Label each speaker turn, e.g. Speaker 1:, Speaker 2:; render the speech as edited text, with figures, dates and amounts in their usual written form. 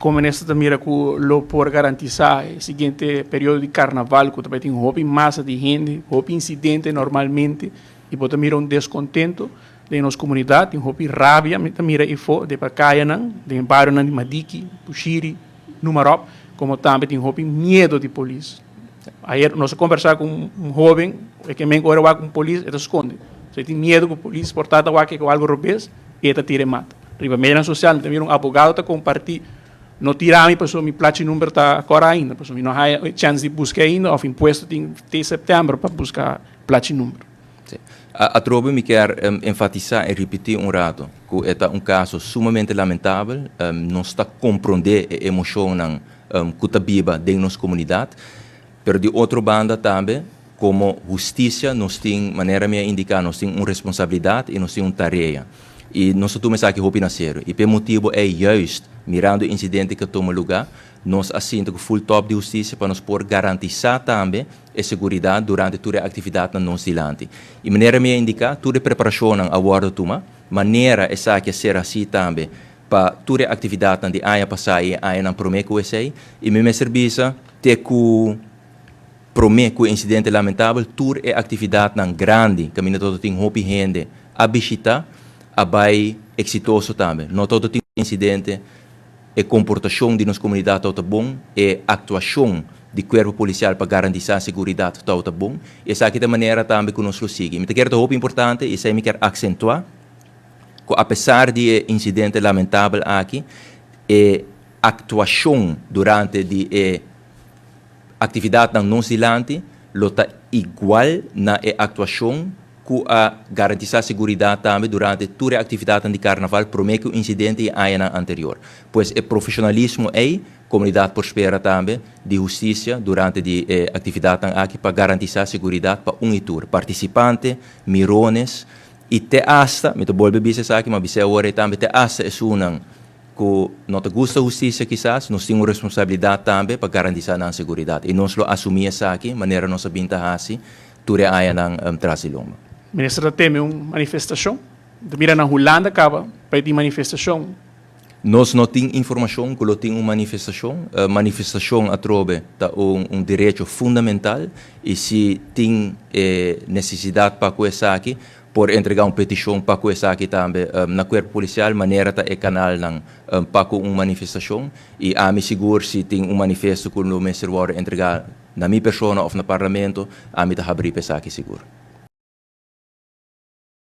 Speaker 1: Kon minister ta mira ku lo por garantisá e siguiente periodo di karnaval ku ta bai tin hopi masa di hende, hopi insidente normalmente i bo ta mira un deskontento den nos komunidat, tin hopi rabia mi ta mira efo den pa kayanan, den e barionan di Madiki, Bushiri, Numarop, komo tambe tin hopi miedo di polis. Ayer nos a kombersá ku un hoben e ke men ku ora wak un polis e ta skonde. So e tin miedo ku polis por ta ta wak ku algu robes i e ta tira e mata. Riba medionan sosial mi ta mira un abogado ta kompartí, No tira mi pasobra mi plachi number ta kòrá ainda, pasobra mi no haya e chèns di buska ainda òf impuesto tin te sèptèmber pa buska plachi number.
Speaker 2: Sí. Atrobe mi kier enfatisá i ripití un rato ku e ta un kaso sumamente lamentabel. Nos ta komprondé e emoshonnan ku ta biba den nos komunidat, pero di otro banda tambe komo hustisia nos tin, manera mi a indiká, nos tin un responsabilidat i nos tin un tarea. I nos ta tuma esaki hopi na serio. I p'e motibu ei juist, mirando e insidente ku a tuma lugá, nos a sinta ku ful tòp di hustisia pa nos por garantisá tambe e seguridat durante tur e aktividatnan nos dilanti. I manera mi a indiká, tur e preparashonnan a wòrdu tuma, manera esaki a ser hasí tambe pa tur e aktividatnan di aña pasá i e añanan promé ku esei. I mi mester bisa te ku promé ku e insidente lamentabel, tur e aktividatnan grandi kaminda tabata tin hopi hende a bishitá a bai eksitoso tambe. No tabata tin insidente, e komportashon di nos komunidat tabata bon, e aktuashon di kuerpo polisial pa garantisá seguridat tabata bon. I esaki ta e manera tambe ku nos lo sigui. Mi ta kere ta hopi importante i esei mi kier aksentuá ku apesar di e insidente lamentabel aki, e aktuashon durante di e Aktividatnan nos dilanti lo ta igual na e aktuashon ku a garantisá seguridat tambe durante tur e aktividatnan di karnaval promé ku insidente i añanan anterior. Pues e profeshonalismo ei komunidat por spera tambe di hustisia durante di e aktividatnan aki pa garantisá seguridat pa un i tur, partisipante, mirones i te asta, mi ta bolbe bisa esaki, ma bis'é awor ei tambe, te asta esunnan ku no ta gusta hustisia kisas, nos tin un responsabilidat tambe pa garantisá nan seguridat i nos lo asumí esaki manera nos a bin ta hasi tur e añanan tras di lomba.
Speaker 1: Minister ta teme un manifestashon? Ta mira na Hulanda kaba pa e tin manifestashon.
Speaker 2: Nos no tin informashon ku lo tin un manifestashon. Manifestashon atrobe ta un un derecho fundamental i si tin e nesesidat pa ku esaki, Por entregá un petishon pa ku esaki tambe na kuerpo polisial manera ta e kanalnan pa ku un manifestashon i ami sigur si tin un manifesto ku lo mester wòrdu entregá na mi persona òf na parlamento ami ta habrí pa esaki sigur.